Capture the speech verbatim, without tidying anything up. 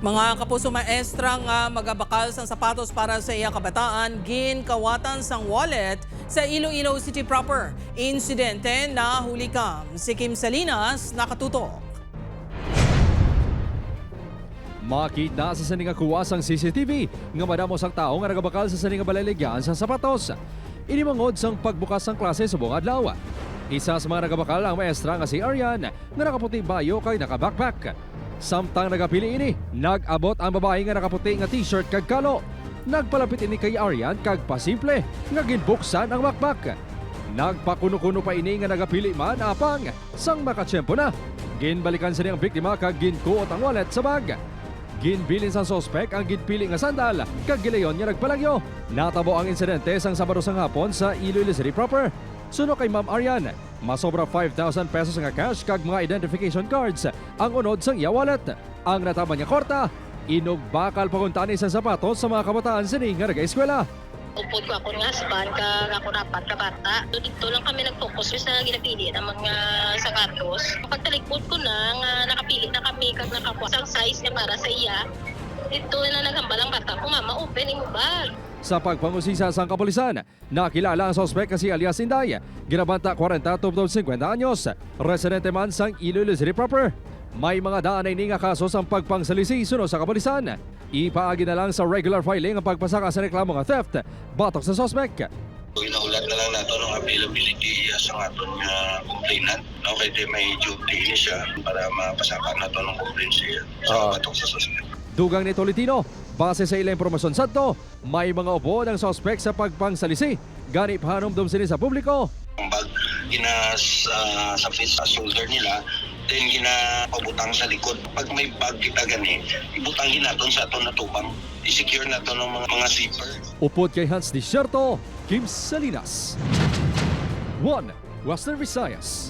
Mga kapuso, maestra nga magabakal sang sapatos para sa iya kabataan, ginkawatan sang wallet sa Iloilo City proper. Insidente, nahuli kam. Si Kim Salinas nakatutok. Makita sa sini nga kuha sang C C T V nga madamo sang tawo nga nagabakal sa sini nga balaligyan sa sapatos. Ini mangod sang pagbukas sang klase subong adlaw. Isa sa mga nagabakal ang maestra nga si Arian, nga nakaputi bayo kag naka-backpack. Samtang nagapili ini, nag-abot ang babayi nga nakaputi nga t-shirt kag kalo. Nagpalapit ini kay Arian kag pasimple nga ginbuksan ang backpack. Nagpakuno-kuno pa ini nga nagapili man, apang sang makatiyempo na, ginbalikan sini ang biktima kag ginkuot ang wallet sa bag. Ginbilin sang suspek ang ginpili nga sandal kag gilayon nga nagpalagyo. Natabo ang insidente sang Sabado sang hapon sa Iloilo City proper. Suno kay Ma'am Arian, masobra five thousand pesos nga cash kag mga identification cards ang unod sang iya wallet. Ang nataman nga kwarta, inugbakal pa kuntani sang sapatos sa mga kabataan sini nga nag-eskwela. Upod ko akon nga husband kag akon apat ka bata. So, didto lang kami nag-focus sa ginapili namon nga sapatos. Pagtalikod ko na nga nakapili na kami kag nakakuha sang size nga para sa iya, didto na naghambal ang bata ko, "Mama, open imo bag." Sa pagpangusisa sang kapulisan, nakilala ang suspek nga si alias Inday, ginabanta kwarenta tubtob singkwenta anyos, residente man sang Iloilo City proper. May mga daan na ini nga kaso sang pagpangsalisi suno sa kapulisan. Ipaagi na lang sa regular filing ang pagpasaka sa reklamo nga theft batok sa suspek. Ginahulat na lang nato ang availability sa aton nga complainant. Okay, di may duty ini siya para mapasaka nato ang complaint siya sa Ah. batok sa suspek. Dugang ni Tolentino, base sa ilang impormasyon sadto, may mga upod ang suspek sa pagpangsalisi. Gani, pahanumdom sini sa publiko. Ang bag gina sa, sa fist, sa shoulder nila, then ginapabutang sa likod. Pag may bag kita gani, ibutang ginaton sa aton atubang. I-secure nato ng mga, mga zipper. Upod kay Hans Desierto, Kim Salinas, One Western Visayas.